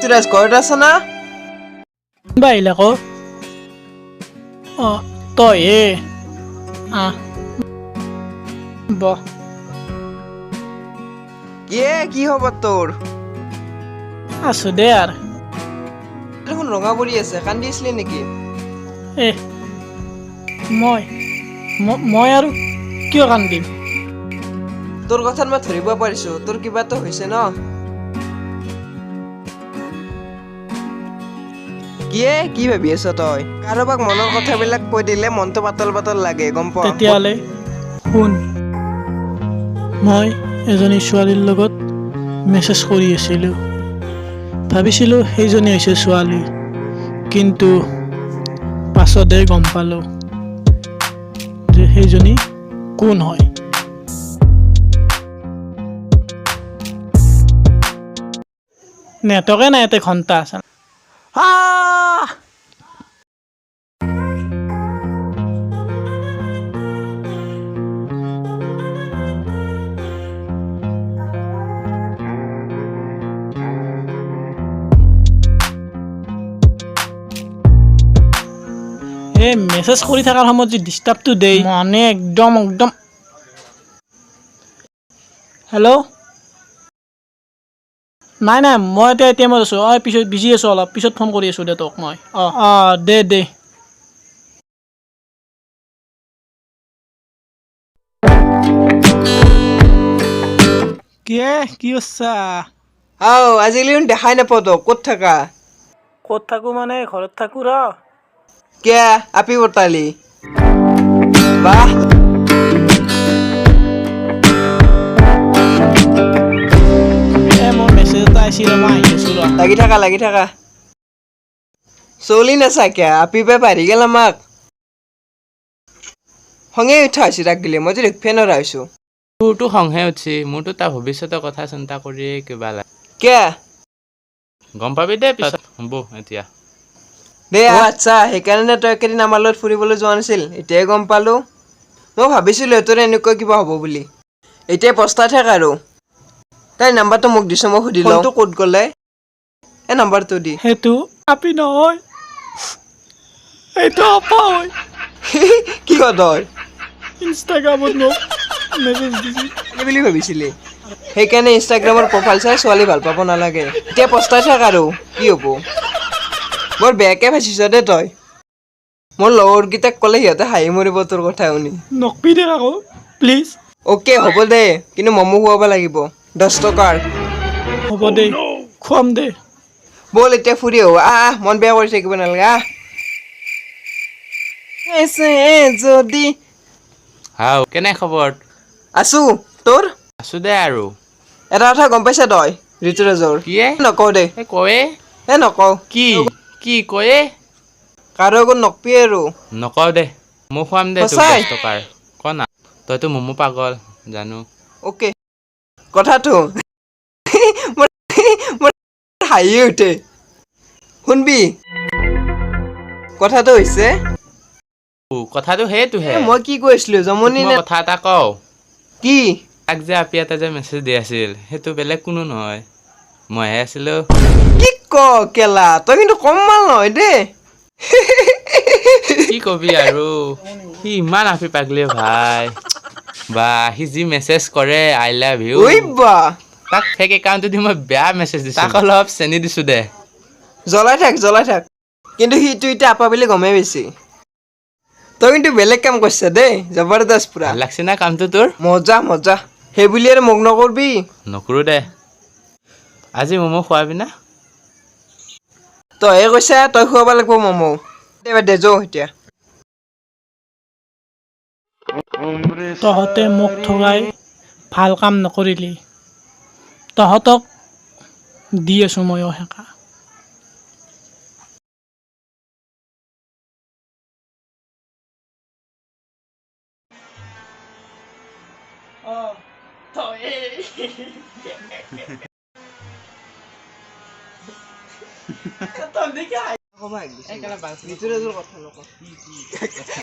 ঋতুৰাজ, ঘৰত আছ না? কোনোবা আহিল আকৌ। অঁ, তই হে, আহ বহ। কিয়ে, কি খবৰ তোৰ? আছো দে আৰু। দেখোন ৰঙা পৰি আছে, কান্দি আছিলি নেকি? এ মই মই আৰু কিয় কান্দিম? তোৰ কথাত মই ধৰিব পাৰিছো, তোৰ কিবা এটা হৈছে ন? কিয়ে, কি ভাবি আছ তই? কাৰোবাক মনৰ কথাবিলাক কৈ দিলে মনটো পাতল পাতল লাগে, গম পোৱা? তেতিয়াহ'লে শুন, মই এজনী ছোৱালীৰ লগত মেছেজ কৰি আছিলোঁ। ভাবিছিলোঁ সেইজনী হৈছে ছোৱালী, কিন্তু পাছতহে গম পালোঁ যে সেইজনী কোন হয়। নেটৱৰ্কে নাই ইয়াতে, ঘণ্টা আছে। আহ! এই মেছেজ কৰি থকাৰ সময়ত যি ডিষ্টাৰ্বটো দেই, মানে একদম একদম। হেল্ল', নাই নাই, মই এতিয়া এ.টি.এমত আছোঁ। অঁ, পিছত বিজি আছোঁ অলপ, পিছত ফোন কৰি আছোঁ দে তোক মই। অঁ অঁ, দে দে। কিয়ে, কি কৰছা? আও, আজিকালি দেখোন দেখাই নাপাওঁ তোক, ক'ত থাকা? ক'ত থাকোঁ মানে ঘৰত থাকোঁ ৰ। কিয়া, আপি বতালি বাহ। এই মোৰ মেছেজ এটা আহিছিল, মই আহি আছোঁ ৰ। লাগি থাকা, লাগি থাকা, চলি নাচা কিয়া, আপি পাই পাৰি গেল আমাক। খঙে উঠা হৈছে তাক গিলে, মই যে দেখবে নৰা হৈছো। তোৰতো খংহে উঠছি, মোৰতো তাৰ ভৱিষ্যতৰ কথা চিন্তা কৰিয়ে কিবা লাগে। কিয়া? গম পাবি দে পিছত, হ'ব এতিয়া। দে। অ আচ্ছা, সেইকাৰণে তই একেদিন আমাৰ লগত ফুৰিবলৈ যোৱা নাছিল, এতিয়াই গম পালো। মই ভাবিছিলো তোৰ এনেকুৱা কিবা হ'ব বুলি। এতিয়া পস্তাই থাক আৰু। তাইৰ নাম্বাৰটো মোক দিছ, মই সুধি লওঁ। ক'ত গ'লে এই নাম্বাৰটো দি। সেইটো আপি নহয়, সেইটো আপা হয়। কি ক তই? ইনষ্টাগ্ৰামত মোক মেছেজ দিছিল। কি বুলি ভাবিছিলি? সেইকাৰণে ইনষ্টাগ্ৰামৰ প্ৰফাইল চাই ছোৱালী ভাল পাব নালাগে। এতিয়া পস্তাই থাক আৰু কি হ'ব। বৰ বেয়াকে ফাঁচিছ দেই তই। মোৰ লগৰকেইটাক ক'লে সিহঁতে হাঁহি মৰিব তোৰ কথা শুনি। নকবি দে আকৌ, প্লিজ। অ'কে, হ'ব দে, কিন্তু ম'ম' খুৱাব লাগিব 10 টকাৰ। হ'ব দে, খুৱাম দে। ব'ল এতিয়া ফুৰি আহোঁ। আহ আহ, মন বেয়া কৰি থাকিব নালাগে, আহ। এছে যদি হাও, কেনে খবৰ? আছো, তোৰ? আছো দে আৰু। এটা কথা গম পাইছা তই ঋতুৰাজৰ? কিয়ে? নকওঁ দে। এই কয়ে। এ নকওঁ। কি কি কয়ে? কাৰো আগত নকবি আৰু। নকওঁ দে, মই খুৱাম দে তোক। সঁচাই? 10 টকাৰ ক না, তইতো ম'ম' পাগল জানো। অ'কে, কথাটো মোৰ মোৰ হাঁহি উঠে, শুনবি। কথাটো হৈছে ও, কথাটো সেইটোহে। এ, মই কি কৈছিলো, জমনি তোক নে? মই কথা এটা কওঁ। কি? তাক যে আপি এটা যে মেছেজ দি আছিল, সেইটো বেলেগ কোনো নহয়, মইহে আছিলো। কি ক কেলা, তই কিন্তু কম মাল নহয় দেই। কি কবি আৰু, সি ইমান আপি পাগলি ভাই, বা সি যি মেছেজ কৰে, I love you. ঐ বা। তাক ফেক একাউণ্টটো দি মই বেয়া মেছেজ দিছো, তাক অলপ চেনি দিছো দে। জ্বলাই থাক, জ্বলাই থাক, কিন্তু সিটো এতিয়া আপা বুলি গমেই বেছি। তই কিন্তু বেলেগ কাম কৰিছ দেই, জবৰদস্ত পুৰা। ভাল লাগছে না কামটো তোৰ? মজা মজা। সেই বুলি আৰু মোক নকৰবি। নকৰো দে। আজি ম'ম' খোৱাবি না? তইহে কৈছা, তই খুৱাব লাগিব ম'ম'। দে বাদ দে, যৌ এতিয়া। তহঁতে মোক ঠগাই ভাল কাম নকৰিলি। তহঁতক দি আছোঁ ময়ো সেকা। ঋতুৰাজৰ কথা নকওঁ।